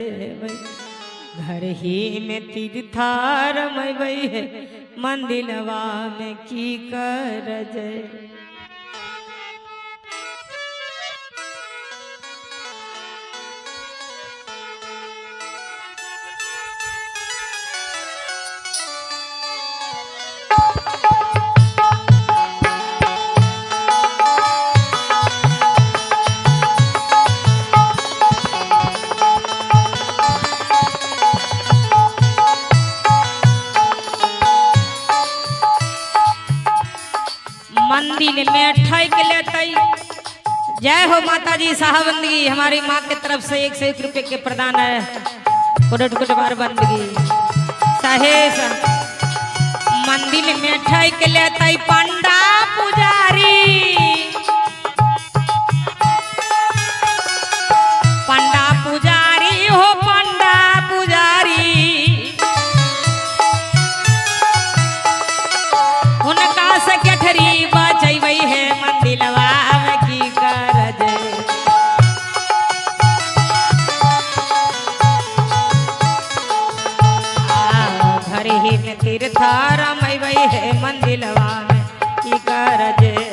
घर ही में तीर्था रमैबै है, मंदिरवा में की कर जय। मंदिर में ठैक लेते। जय हो माता जी साहब बंदगी, हमारी माँ के तरफ से 101 रुपये के प्रदान है। कोट कोट बार बंदगी साहे। मंदिर में ठैक लेते पंडा पुजारी, पंडा पुजारी हो पंडा पुजारी, उनका से गठरी बचैबै है, मंदिरवा में की कर जय। घर ही में तीर्थ रमैबै है, मंदिरवा में की कर जय।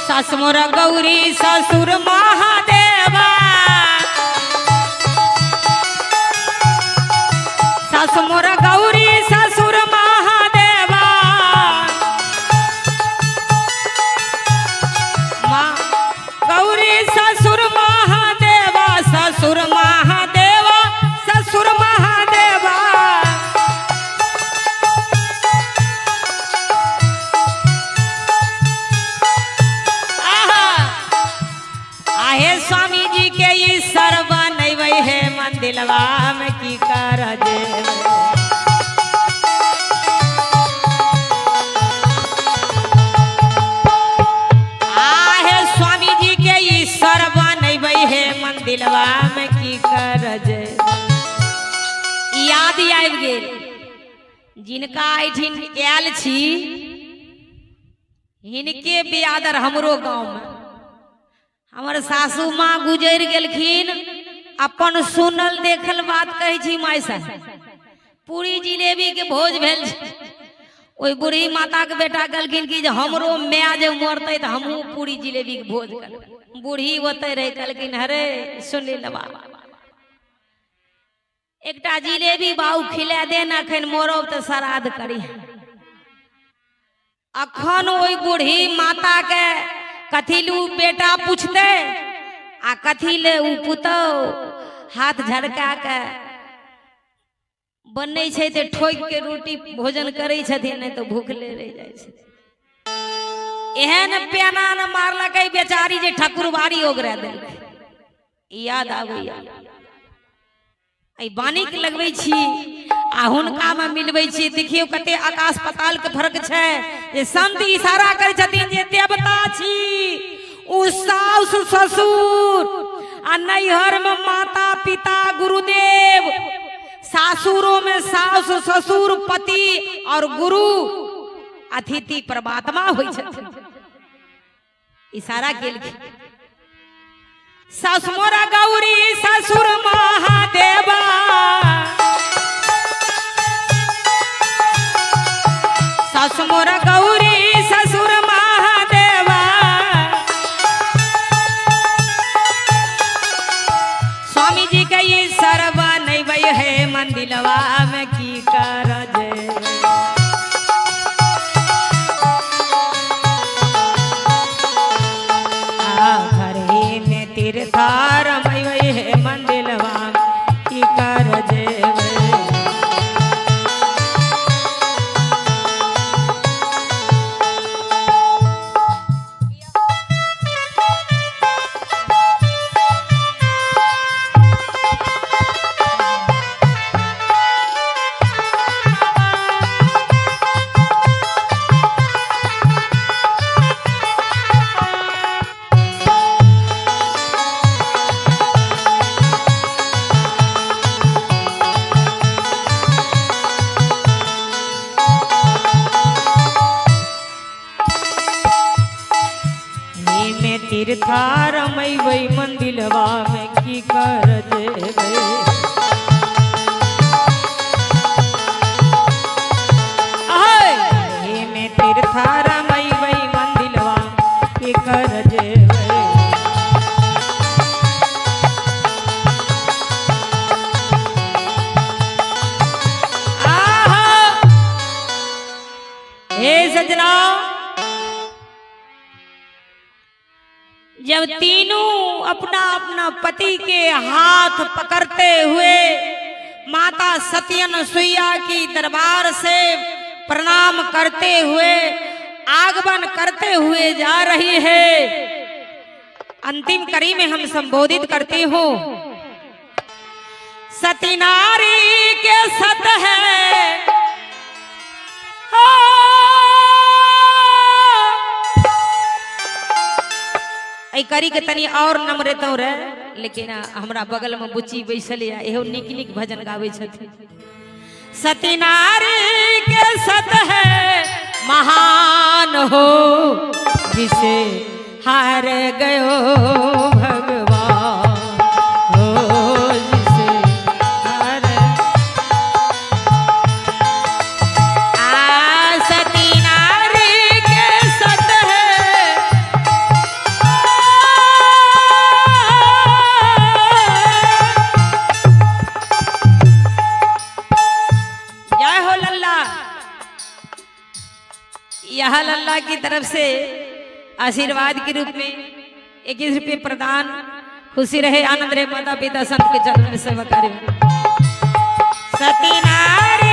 सास मोरा गौरी ससुर महादेवा, सास मोरा गौरी ससुर महादेवा, माँ गौरी ससुर महादेवा, ससुर महादेवा, ससुर महादेवा। आहे स्वामी जी के ईश्वर बनैबै है, मंदिरवा में की कर जय। आहे स्वामी जी के ईश्वर बनैबै है, मंदिरवा में की कर जय। याद आबि गेल जिनका एहिठिन आयल छी, हिनके बियादर हमरो गाँव में हमर सासू माँ गुजर गेलखिन। अपन सुनल देखल बात कहै छी माय साहेब, पूरी जिलेबी के भोज भेल। ओहि बूढ़ी माता के बेटा कहलखिन कि जे हमरो my जे मरतै तऽ हमहूँ पूरी जिलेबी के भोज करबै। बूढ़ी ओतै रहे, कहलखिन हरे सुन लेबा एकटा जिलेबी बाबू खिला दे ने, अखन मरब तऽ श्राद्ध करी। अखन ओहि बूढ़ी माता के कथी लू बेटा पूछते आ कथी ले उ पुतहु हाथ झड़का के बनै छै तऽ ठोकि के रोटी भोजन करै छथिन, नहि तऽ भूखले रहि जाइ छै। एहन पेना न मारलकै बेचारी जे ठाकुरबाड़ी ओगरा देलकै। याद आबैया एहि बानी के लगबै छी आ हुनका में मिलबै छी। देखियौ कते आकाश पाताल के फर्क छै। जे संत इशारा करै छथिन जे देवता छी उ साउस ससुर आ नैहर में माता पिता गुरुदेव, सासुरो में साउस ससुर पति और गुरु अतिथि परमात्मा होइ छथिन। इशारा केलखिन। सास मोरा गौरी ससुर महादेवा, सास मोरा गौरी ससुर महादेवा, स्वामी जी के ईश्वर बनैबै है, मंदिरवा में की कर जय। तीर्था रमैबै मंदिलवा में की कर जेबै। एही में तीर्था रमैबै मंदिलवा की कर जेबै। आहा! हे सजना, जब तीनों अपना अपना पति के हाथ पकड़ते हुए माता सत्यन सुइया की दरबार से प्रणाम करते हुए आगमन करते हुए जा रही है, अंतिम कड़ी में हम संबोधित करते हो। सती नारी के सत है, एहि कड़ी के तनी और नमरेतौ रे, लेकिन हमरा बगल में बुच्ची बैसल या, इहो नीक नीक भजन गाबै छथिन। सती नारी के सत है महान हो, जिसे हार गयो भगवान हो, जिसे हार आ सती नारी के सत है, जय हो लल्ला। यह लल्ला की तरफ से आशीर्वाद के रूप में 21 रुपये प्रदान। खुशी रहे, आनंद रहे, माता पिता संत के चरण में सेवा करे। सती नारी